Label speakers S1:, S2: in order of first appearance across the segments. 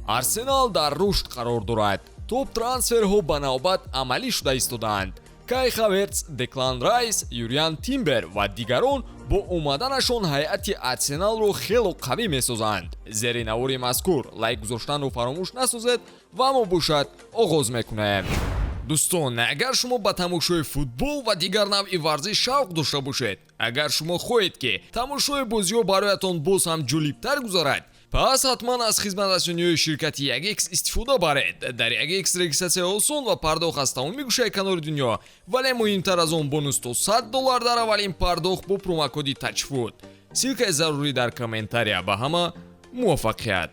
S1: Арсенал дар рушд қарор дорад. Топ трансферҳо ба навбат амалӣ шуда истодаанд. Кай Хаверц, Деклан Райс, Юриан Тимбер ва дигарон бо омаданашон ҳайати Арсеналро хело қавӣ месозанд. Зери навори мазкур лайк гузоштанро фаромӯш насозед ва мо бошад оғоз мекунем. Дӯстон, агар шумо ба тамошои футбол ва дигар навъи варзиш шавқ дошта бошед, агар шумо хоҳед, ки тамошои бозиҳо бароятон боз ҳам ҷолибтар гузарад, пас ҳатман аз хизматрасониҳои ширкати 1X истифода баред. Дар 1X регистратсия осон ва пардохт аз тамоми гӯшаи канори дунё, вале муҳимтар аз он бонус то 100 доллар дар аввалин пардохт бо промокоди ТАЧФУТ. Ссылкаи зарурӣ дар комментария. Ба ҳама муваффақият!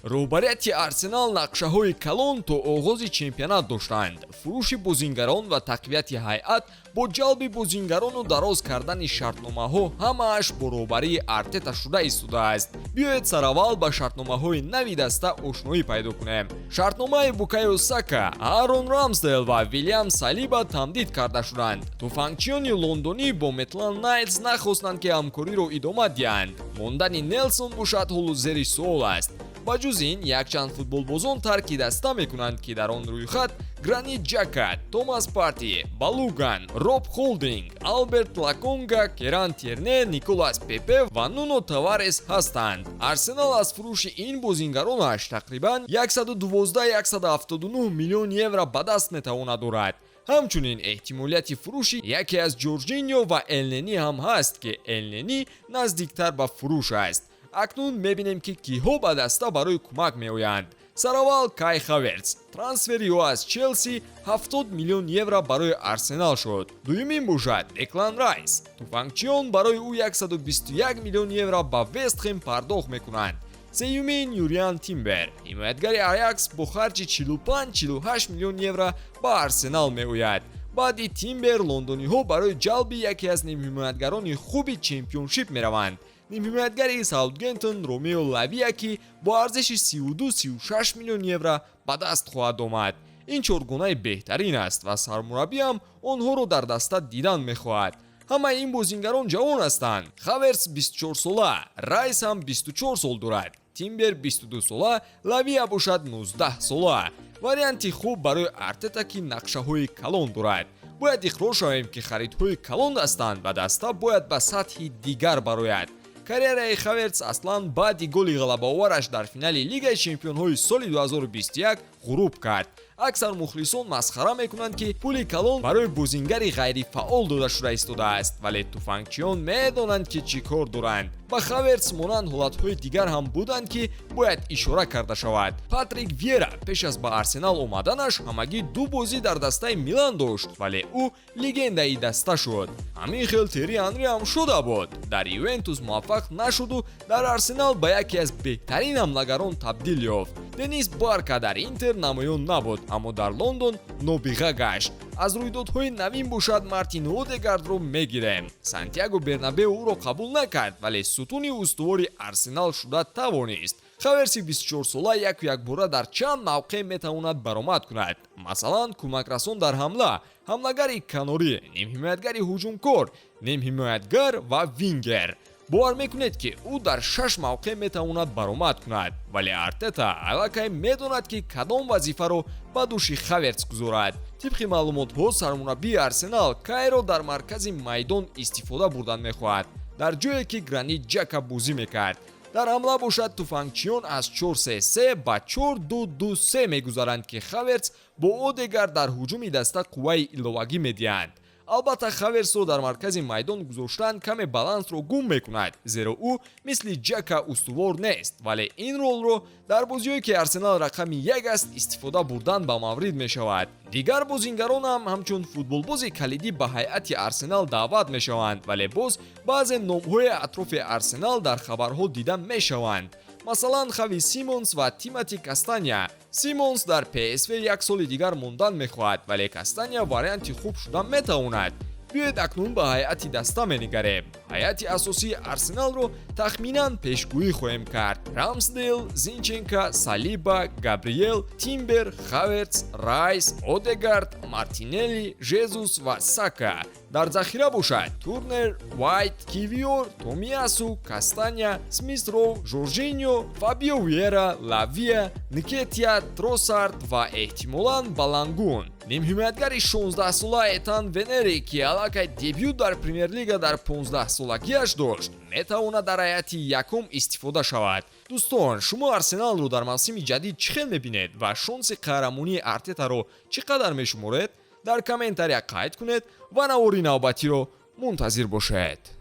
S1: Роҳбарияти Арсенал нақшаҳои калон то оғози чемпионат доштанд: фурӯши бозингарон ва тақвияти ҳайат бо ҷалби бозингарону дароз кардани шартномаҳо. Ҳамааш бо роҳбарии Артета шуда истодааст. Биёед, сараввал ба шартномаҳои нави даста ошноӣ пайдо кунем. Шартномаи Букайо Сака, Аарон Рамсдел ва Вилям Салиба тамдид карда шуданд. Туфангчиёни лондонӣ бо Метланд Найлс нахостанд, ки ҳамкориро идома диҳанд. Мондани Нелсон бошад, ҳоло зери суол аст. Ба ҷуз ин, якчанд футболбозон тарки даста мекунанд, ки дар он рӯйхат Гранит Ҷака, Томас Парти, Балуган, Роб Холдинг, Алберт Локонга, Керан Терне, Николас Пепе ва Нуно Таварес ҳастанд. Арсенал аз фурӯши ин бозингаронаш тақрибан 112-179 миллион евро ба даст метавонад дорад. Ҳамчунин эҳтимолияти фурӯши яке аз Ҷорҷиньо ва Элнени ҳам ҳаст, ки Элнени наздиктар ба фурӯш аст. Акнун мебинем, ки киҳо ба даста барои кӯмак меоянд. Сараввал Кай Хаверц. Трансфери ӯ аз Челси 70 миллион евро барои Арсенал шуд. Дуюмин бошад Деклан Райс. Туфангчиён барои ӯ 121 миллион евро ба Вестхем пардохт мекунанд. Сеюмин Юриан Тимбер, ҳимоятгари Аякс, бо харҷи 45-48 миллион евро ба Арсенал меояд. Баъди Тимбер лондониҳо барои ҷалби яке аз нимҳимоятгарони хуби Чемпионшип мераванд, нимҳимоятгари Саутгемптон Ромео Лавия, ки бо арзиши 32-36 миллион евро ба даст хоҳад омад. Ин чоргонаи беҳтарин аст ва сармураббиам онҳоро дар даста дидан мехоҳад. Ҳамаи ин бозингарон ҷавон ҳастанд. Хаверс 24 сола, Райс ҳам 24 сол дорад, Тимбер 22 сола, Лавия бошад 19 сола. Варианти хуб барои Артета, ки нақшаҳои калон дорад. Бояд иқрор шавем, ки харидҳои калон ҳастанд ва даста бояд ба сатҳи дигар барояд. Карьераи Хаверц аслан баъди голи ғалабаовараш дар финали Лигаи чемпионҳои соли 2021 ғуруб кард. Аксар мухлисон масхара мекунанд, ки пули калон барои бозингари ғайрифаъол дода шуда истодааст, вале туфангчиён медонанд, ки чӣ кор доранд. Ба Хаверц монанд ҳолатҳои дигар ҳам буданд, ки бояд ишора карда шавад. Патрик Вьера пеш аз ба Арсенал омаданаш ҳамагӣ ду бозӣ дар дастаи Милан дошт, вале ӯ легендаи даста шуд. Ҳамин хел Тери Анри ҳам шуда буд. Дар Ювентус муваффақ нашуду дар Арсенал ба яке аз беҳтарин ҳамлагарон табдил ёфт. Денис Барка дар Интер намоён набуд, аммо дар Лондон нобиға гашт. Аз рӯйдодҳои навин бошад Мартин Одегардро мегирем. Сантьяго Бернабеу ӯро қабул накард, вале сутуни устувори Арсенал шуда тавонист. Хаверси 24-сола яку якбора дар чанд мавқеъ метавонад баромад кунад, масалан, кӯмакрасон дар ҳамла, ҳамлагари канорӣ, нимҳимоятгари ҳуҷумкор, нимҳимоятгар ва вингер. Бовар мекунед, ки ӯ дар шаш мавқеъ метавонад баромад кунад, вале Артета аллакай медонад, ки кадом вазифаро ба дӯши Хаверц гузорад. Тибқи маълумотҳо, сармураббии Арсенал Кайро дар маркази майдон истифода бурдан мехоҳад, дар ҷое ки Гранит Ҷака бозӣ мекард. Дар ҳамла бошад, туфангчиён аз 4-3-3 ба 4-2-2-3 мегузаранд, ки Хаверц бо Одегард дар ҳуҷуми даста қувваи иловагӣ медиҳанд. Албатта, Хаверсро дар маркази майдон гузоштан каме балансро гум мекунад, зеро ӯ мисли Ҷака устувор нест, вале ин ролро дар бозиҳое, ки Арсенал рақами як аст, истифода бурдан ба маврид мешавад. Дигар бозингарон ҳам ҳамчун футболбози калидӣ ба ҳайати Арсенал даъват мешаванд, вале боз баъзе номҳои атрофи Арсенал дар хабарҳо дида мешаванд, масалан, Хави Симонс ва Тимати Кастаня. Симонс дар ПСВ як соли дигар мондан мехоҳад, вале Кастаня варианти хуб шуда метавонад. Биёед, акнун ба ҳайати даста менигарем. Ҳайати асосии Арсеналро тахминан пешгӯӣ хоҳем кард: Рамсдейл, Зинченко, Салиба, Габриел, Тимбер, Хаверц, Райс, Одегард, Мартинелли, Жезус ва Сака. Дар захира бошад Турнер, Вайт, Кивиор, Томиасу, Кастаня, Смис Роу, Жоржиньо, Фабио Виера, Лавия, Никетия, Тросард ва эҳтимолан Балангун. Нимҳимоятгари 16-сола Этан Венери, ки аллакай дебют дар Премер-лига дар 15-солагиаш дошт, метавонад дар ҳайати якум истифода шавад. Дӯстон, шумо Арсеналро дар мавсими ҷадид чӣ хел мебинед ва шонси қаҳрамонии Артетаро чӣ қадар мешуморед? Дар комментария қайд кунед ва навори навбатиро мунтазир бошед.